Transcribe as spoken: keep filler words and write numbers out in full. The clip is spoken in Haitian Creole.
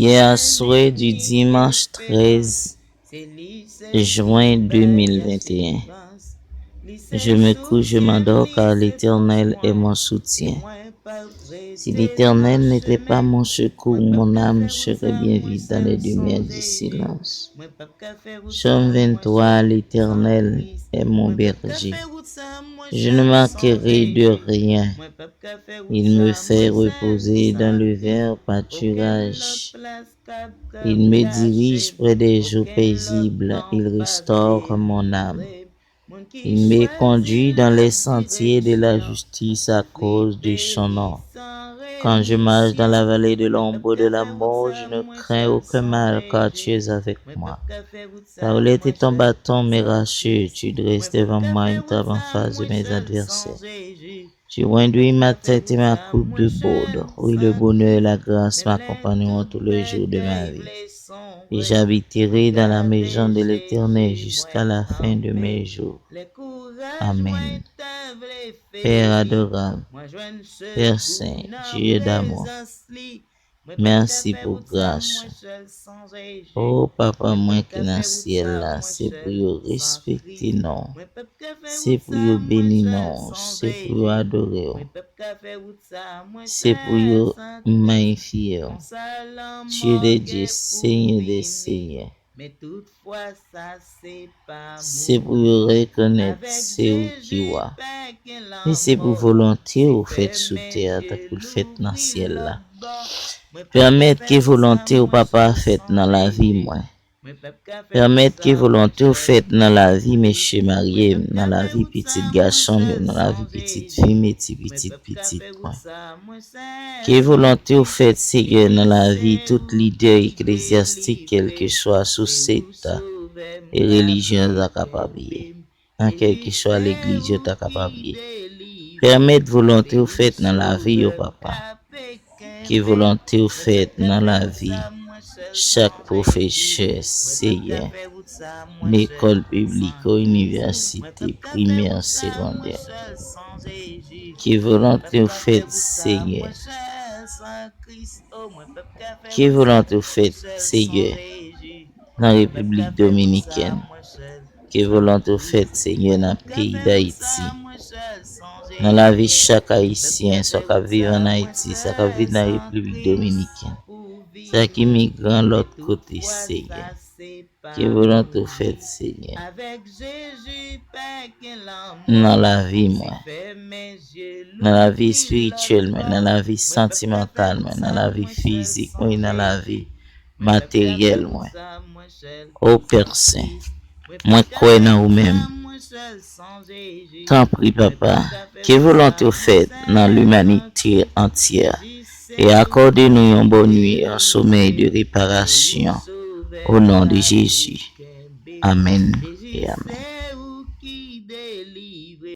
Yè aswè di dimanch trèz jen de mil venteyen, je me couche, je m'endors, car l'Éternel est mon soutien. Si l'Éternel n'était pas mon secours, mon âme serait bien vite dans les demeures du silence. Psaume vingt-trois, l'Éternel est mon berger. Je ne manquerai de rien. Il me fait reposer dans le vert pâturage. Il me dirige près des eaux paisibles. Il restaure mon âme. Il me conduit dans les sentiers de la justice à cause de son nom. Quand je marche dans la vallée de l'ombre de la mort, je ne crains aucun mal, car tu es avec moi. Ta houlette et ton bâton me rassurent, tu dresses devant moi une table en face de mes adversaires. Tu induis ma tête et ma coupe déborde. Oui, le bonheur et la grâce m'accompagneront tous les jours de ma vie. Et j'habiterai dans la maison de l'Éternel jusqu'à la fin de mes jours. Amen. Père adorable, Père saint, Dieu d'amour, mèsi pou gras ou. O Papa mwen ki nan syèl la, se pou yo respekte non w, se pou yo beni non w, se pou yo adore w, se pou yo mayifye w. Dieu des dieux, Seigneur des seigneurs. Se pou yo rekonèt se ou ki wa. E se pou volonte w fèt sou tè a tankou l fèt nan syèl la. Pèmèt ke volonte w, Papa, fèt nan lavi mwen. Pèmèt ke volonte w fèt nan lavi mesye marye m, nan lavi pitit gason m yo, nan lavi pitit fi m e ti pitit pitit mwen. Ke volonte w fèt, Senyè, nan lavi tout lidè eklezyastik, kèlkeswa sou sèt e relijyon yo ta kapab ye, nan kèlkeswa legliz yo ta kapab ye. Pèmèt volonte w fèt nan lavi yo, Papa. Ke volonte w fèt nan lavi chak pwofesè, Senyè, lekòl piblik, inivèsite, primè, segondè. Ke volonte w fèt, Senyè. Ke volonte w fèt, Senyè, nan Repiblik Dominikèn. Ke volonte w fèt, Senyè, nan peyi Dayiti. Nan lavi chak Ayisyen, sa k ap viv ann Ayiti, sa k ap viv nan Repiblik Dominikèn, sa k imigran lòt kote, Senyè. Ke volonte w fèt, Senyè, nan lavi mwen, nan lavi espirityèl mwen, nan lavi santimantal mwen, nan lavi fizik mwen, nan lavi materyèl mwen. O Pè Sen, mwen kwè nan ou menm. Tanpri, Papa, ke volonte w fèt nan limanite antyè e akòde nou yon bòn nwi, yon somèy de reparasyon. O non de Jezi. Amèn e amèn.